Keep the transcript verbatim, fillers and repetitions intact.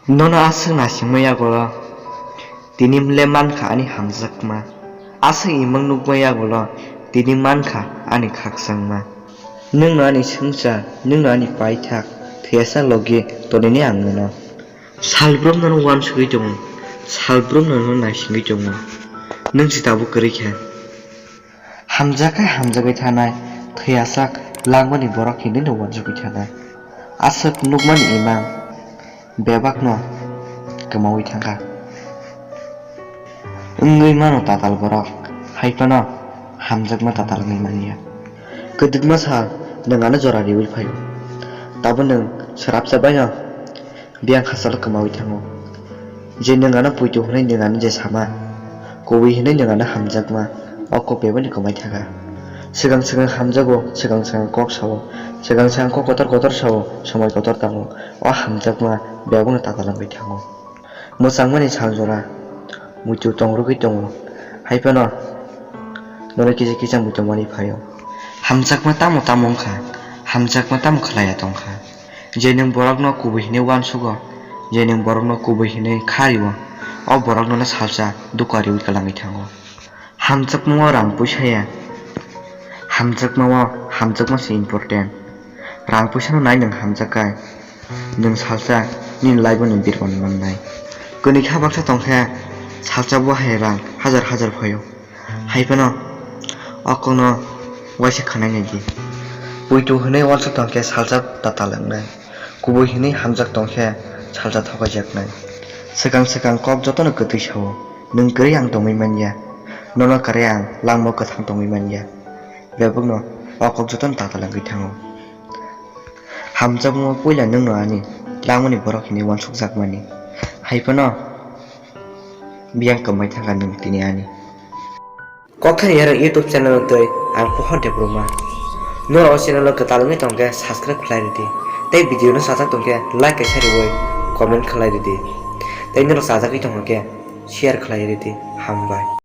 Nono aswk naisingma yagulo tini le mankha ani hamjakma. Aswk imang nukma yagulo tini mankha ani khakchangma. Nwngno ani swngchar, nwngno ani paithak, thwiyasa logi tonini ang nono. Salbrum nono uansugwi tongo, salbrum nono naisingwi tongo. Nwng se tabuk kwrwi kha. Hamjak khe hamjagwi thanai, thwiyasak langmani borok hinwi no uansugwi thanai. Aswk nukmani imang bebakno kwmaui thangkha. Wngwi mano tatal borok, hai phano hamjakma tatal wngwi manya. Kwdwkma sal nwng ano jora riui phaio. Tabuk nwng swrapsa baino biyang khasalo kwmaui thango. Je nwng ano puitu hwnwi nwng ano je sama, kubui hwnwi nwng ano hamjakma, o kok bebakni kwmai thangkha. Swkang swkang hamjago, swkang swkang kok sao, swkang swkang kok kotor kotor sao, somoi kotor tamo. O hamjakma bebakno tatal wngwi thango. Mwchangmani sal jora muitu tongrwgwi tongo, hai phano nono kisa kisa muitu manwi phaio. Hamjakma tamo tamo wngkha, hamjakma tamo khlaiya tongkha. Je nwng borokno kubui hinwi uansugo, je nwng borokno kubui hinwi kha rio, o borok nono salsa dukha riui kwlangwi thango. Hamjakmao rang puisa ya. Hamjakmao hamjakma se important. Rang puisano nai nwng hamjakkai, nwng salsa nini life-o nwng birman mannai. Kwnwi kha baksa tongkhe salsa bo hai rang hajar hajar phaio. Hai phano o kokno waisa khwnai naidi. Puitu hwnwi uansuk tongkhe salsa tatal wngnai. Kubui hwnwi hamjak tongkhe salsa thokaijaknai. Swkang swkang kok jotono kwtwi sao. Nwng kwrwi ang tongwi manya. Nono kwrwi ang langmao kwthang tongwi manya. Bebakno o kok jotono tatal wngwi thango. Hamjakmao puila nwngno ani langmani borok hinwi uansukjakmani. Hai phano biyang kwmai thangkha nwng tini ani. Kokthani yarok YouTube channel twi ang Pohor Debbarma. Norok o channel o kwtal wngwi tongkhe subscribe khlai ridi. Tei video no chajak tongkhe like kaisa riwi comment khlai ridi. Tei norok chajagwi tongkhe share khlai ridi. Hambai.